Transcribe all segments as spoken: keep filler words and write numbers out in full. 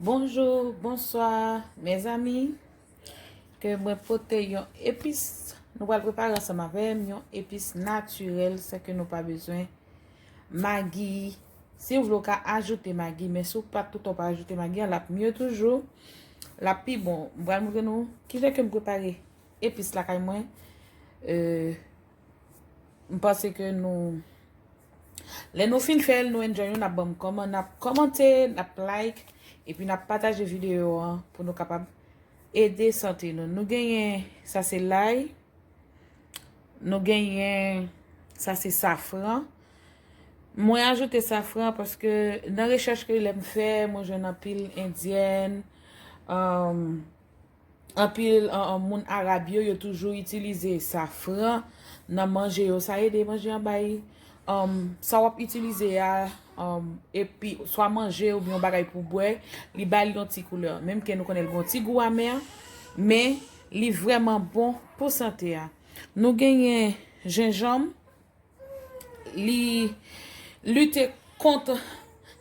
Bonjou, bonswa, mezanmi. Ke mwen pote yon epis, nou pral prepare ansanm avè m, yon epis natirèl, san ke nou pa bezwen magi. Si w vle, w ka ajoute magi, men si w pa toutan w pa ajoute magi an, l ap mye toujou. L ap pi bon. Mwen pral montre nou kijan ke m prepare epis lakay mwen. Euh, m panse ke nou, lè nou fin fè l, nou enjoy nou, n ap ban m kòman, n ap kòmante, n ap like, epi n ap pataje videyo an pou nou kapab ede sante nou. Nou genyen, sa se lay, nou genyen, sa se safran. Mwen ajoute safran paske nan rechèch ke lè m fè, mwen jwenn anpil endyèn, um, anpil, uh, uh, moun arab yo, yo toujou itilize safran nan manje yo. Sa ede manje an bay, um, sa w ap itilize a, um, epi swa manje oubyen yon bagay pou bwè, li ba li yon ti koulè. Menm ke nou konnen l gon ti gou amè, men li vrèman bon pou sante a. Nou genyen jenjanm, li lite kont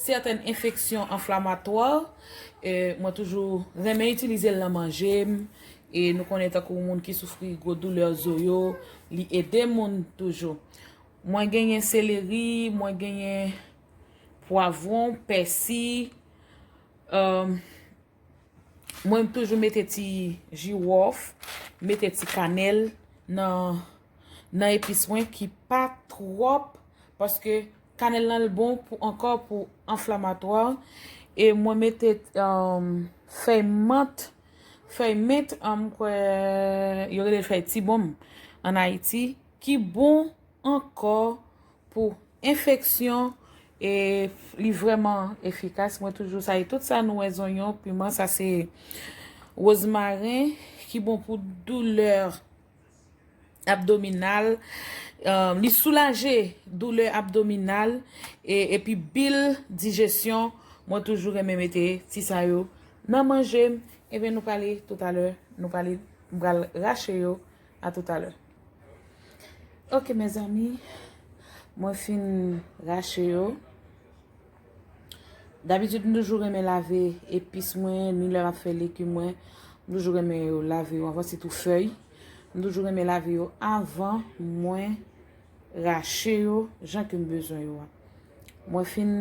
sètèn enfeksyon anflamatwa. E mwen toujou renmen itilize l nan manje m. E nou konnen tankou moun ki soufri gwo doulè zo yo, li ede moun toujou. Mwen genyen seleri, mwen genyen pwavwon, pèsi, um, Mwen toujou mete ti jiwòf, mete ti kanèl nan, nan epis mwen ki pa twòp, paske kanèl lan l bon pou, ankò pou anflamatwa. E mwen mete, um, fèy mant, fèy mint, um, kwè yo rele l fèy tibonm an Ayiti, ki bon ankò pou enfeksyon, e li vrèman efikas. Mwen toujou sa, e tout sa nou wè, zonyon, piman, sa se wozmaren ki bon pou doulè abdominal. Euh, li soulaje doulè abdominal e, epi bil dijesyon. Mwen toujou renmen mete ti sa yo nan manje m. Ebyen, nou pale toutalè, nou pale, m pral rache yo. A toutalè. Ok, mezanmi, mwen fin rache yo. Dabitid, m toujou renmen lave epis mwen, ni lè m ap fè legim mwen. M toujou renmen yo lave yo anvan, sitou fèy. M toujou renmen lave yo avan mwen rache yo, jan ke m bezwen yo a. Mwen fin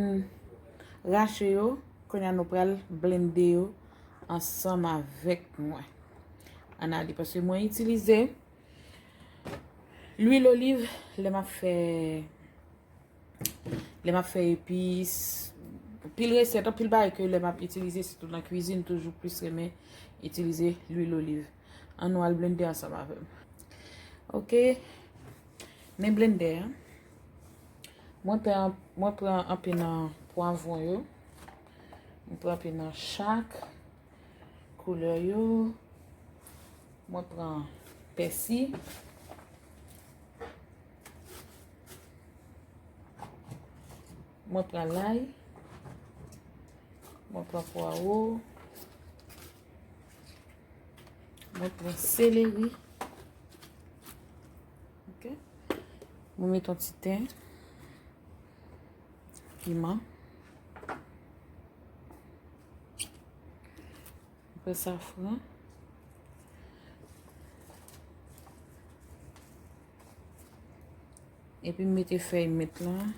rache yo, kounye a nou pral blende yo ansanm avèk mwen. Ann ale, paske mwen itilize lwil oliv lè m ap fè, lè m ap fè epis, anpil resèt, anpil bagay ke lè m ap itilize, sitou nan kwizin, toujou plis renmen itilize lwil oliv. Ann nou al blende ansanm avè m. Ok. Men blendè a. Mwen pran, mwen pran anpe nan pwavwon yo. Mwen pran anpe nan chak koulè yo. Mwen pran pèsi. Mwen pran lay. Mwen pran pwawo. Mwen pran seleri. Ok. Mwen met yon ti ten. Piman. Mwen pran safran. Epi m mete fèy mint lan.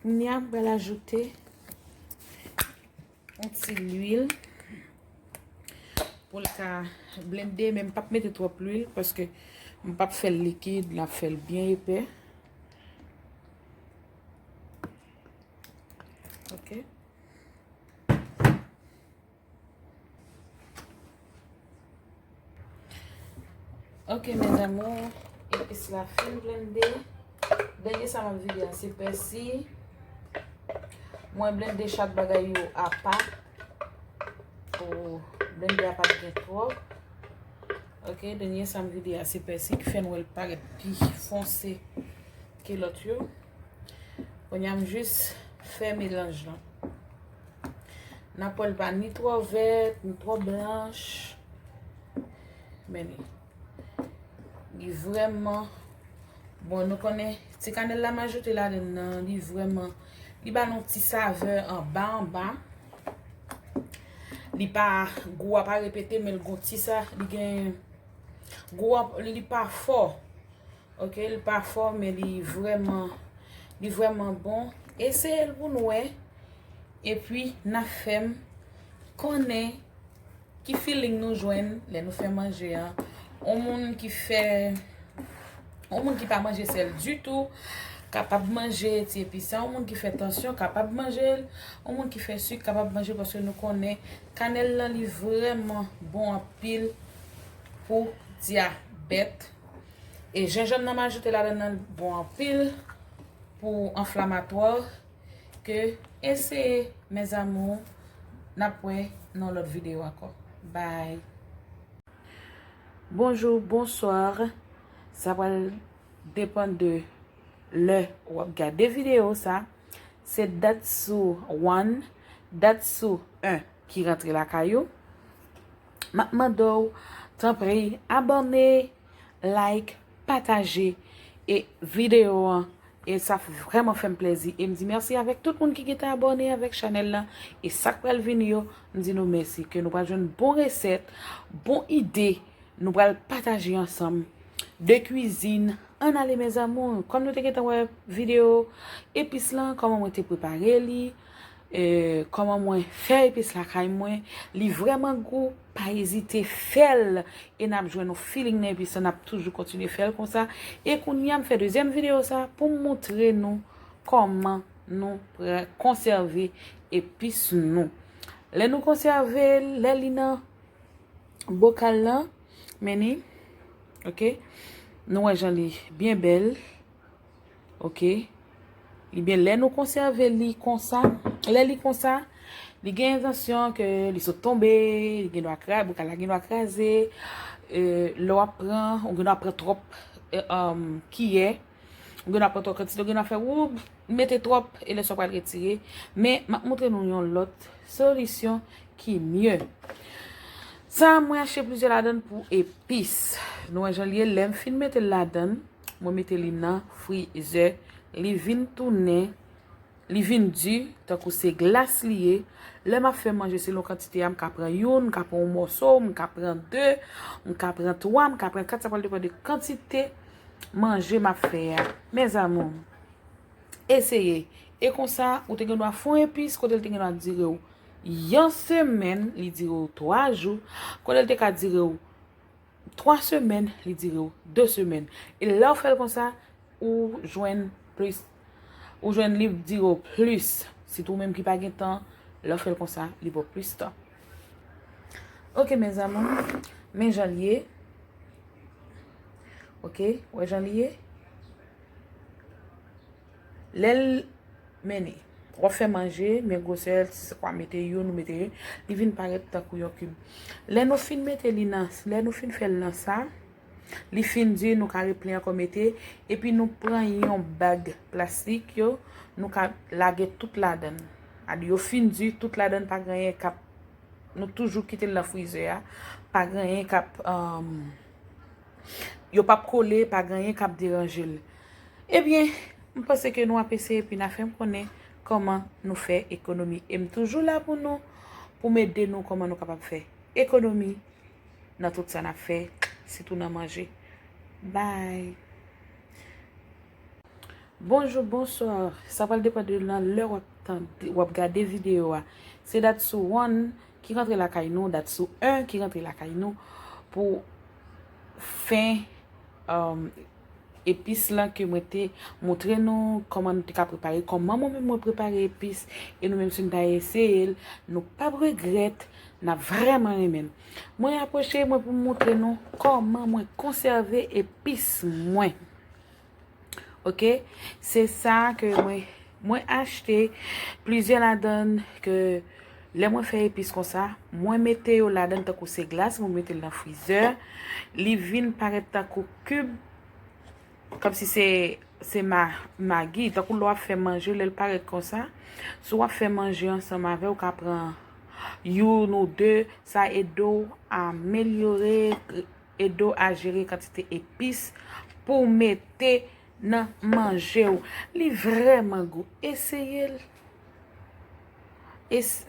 Kounye a, m pral ajoute yon ti lwil pou l ka blende, men m p ap mete twòp lwil paske m p ap fè l likid, l ap fè l byen epè. Ok. Ok, mes amours, epis la fin blende. Dènye sa m ap vide a se pèsi. Mwen blende chak bagay yo apa. Pou blende a pa t gen twòp. Ok, dènye sa m vide a se pèsi ki fè n wè l parèt pi fonse ke lòt yo. Kounye a m jis fè melanj lan. N ap wè l pa ni twò vèt, ni twò blanch. Men li, li vrèman bon. Nou konnen ti kanèl la m ajoute ladann nan, li vrèman Li ba nou ti savè anba anba. Li pa, gou a pa repete, men l gon ti sa, li gen gou a, li pa fò. Ok, li pa fò, men li vrèman, li vrèman bon. Eseye l pou n wè. Epi, n a fè m konnen ki feeling nou jwenn lè nou fè manje an. Yon moun ki fè, yon moun ki pa manje sèl ditou, kapab manje ti epis sa. Yon moun ki fè tansyon, kapab manje l. Yon moun ki fè sik, kapab manje, paske nou konnen kanèl lan, li vrèman bon anpil pou dyabèt. E jenjanm nan m ajoute ladan nan bon anpil pou anflamatwa. Ke eseye, mes amours, n ap wè nan lòt videyo ankò. Bye. Bonjou, bonswa. Sa pral depann de lè w ap gade videyo sa. Se dat sou one, dat sou en ki rantre lakay ou. M ap mande w, tanpri, abòne, like, pataje e videyo an. E sa vrèman fè m plèzi. E m di mèsi avèk tout moun ki gentan abòne avèk chanèl lan. E sa k pral vini yo, m di nou mèsi. Ke nou pral jwenn bon resèt, bon ide, nou pral pataje ansanm. De kwizin, ann ale mes amours. Kòm nou te gentan wè videyo epis lan, kòman mwen te prepare li, e, kòman mwen fè epis lakay mwen, li vrèman gou, pa ezite fè l, e n ap jwenn yon feeling nan epis lan, n ap toujou kontinye fè l konsa. E kounye a, m fè dezyèm videyo sa pou m montre nou kòman nou pra-, konsève epis nou. Lè nou konsève l, lè li nan bokal lan, men ni, ok, nou wè jan li byen bèl. Ok. Ebyen, lè nou konsève li konsa, lè li konsa, li gen entansyon ke li sot tonbe, li gen dwa kra-, bokal la gen dwa kraze, e, lè w ap pran, ou gen dwa pran twòp, e, um, kiyè, ou gen dwa pran twòp kantite, ou gen dwa fè woub, mete twòp, e lè sa w pral retire. Men, m ap montre nou yon lòt solisyon ki mye. Sa, mwen achte plizyè ladann pou epis. Nou wè jan li ye, lè m fin mete l ladann, mwen mete li nan frizè. Li vin tounen, li vin di, tankou se glas li ye. Lè m ap fè manje, selon kantite a, m ka pran youn, m ka pran yon mòso, m ka pran de, m ka pran twa, m ka pran kat, sa pral depann de kantite manje m ap fè a. Mes amours, eseye. E konsa, ou te gen dwa fè yon epis, kote l te gen dwa dire w yon semèn, li dire w twa jou, kote l te ka dire w twa semèn, li dire w de semèn. E lè w fè l konsa, ou jwenn plis, ou jwenn li dire w plis. Sitou ou menm ki pa gen tan, lè w fè l konsa, li ba w plis tan. Ok, mes amours, men jan l ye. Ok, wè jan li ye. Lè l, men ni, w ap fè manje, men gwosè l, si se kwa mete youn, ou mete youn, li vin parèt tankou yon kib. Lè nou fin mete li nan, lè nou fin fè l nan sa, li fin di, nou ka replen ankò mete, epi nou pran yon bag plastik yo, nou ka lage tout ladann. Adi yo fin di, tout ladann pa gen anyen k ap, nou toujou kite l nan frizè a, pa gen anyen k ap, um, yo p ap kole, pa gen anyen k ap deranje l. Ebyen, m panse ke nou ap eseye, epi n a fè m konnen kòman nou fè ekonomi. E m toujou la pou nou, pou m ede nou kòman nou kapab fè ekonomi nan tout sa n ap fè, sitou nan manje. Bye. Bonjou, bonswa. Sa pral depann de nan lè w ap tande, w ap gade videyo a. Se dat sou one ki rantre lakay nou, dat sou en ki rantre lakay nou pou fen, um, epis lan ke mwen te montre nou kòman nou te ka prepare, kòman mwen menm mwen prepare epis, e nou menm si nou ta eseye l, nou p ap regrèt, n ap vrèman renmen l. Mwen apwoche mwen pou m montre nou kòman mwen konsève epis mwen. Ok, se sa ke mwen, mwen achte plizyè ladann ke lè mwen fè epis konsa, mwen mete yo ladann tankou se glas, mwen mete l nan frizè, li vin parèt tankou kib, kòmsi se, se ma-, magi, tankou lè w ap fè manje, lè l parèt konsa, si w ap fè manje ansanm avè w, ou ka pran youn ou de, sa ede w amelyore, ede w a jere kantite epis pou w mete nan manje w. Li vrèman gou. Eseye l. E s-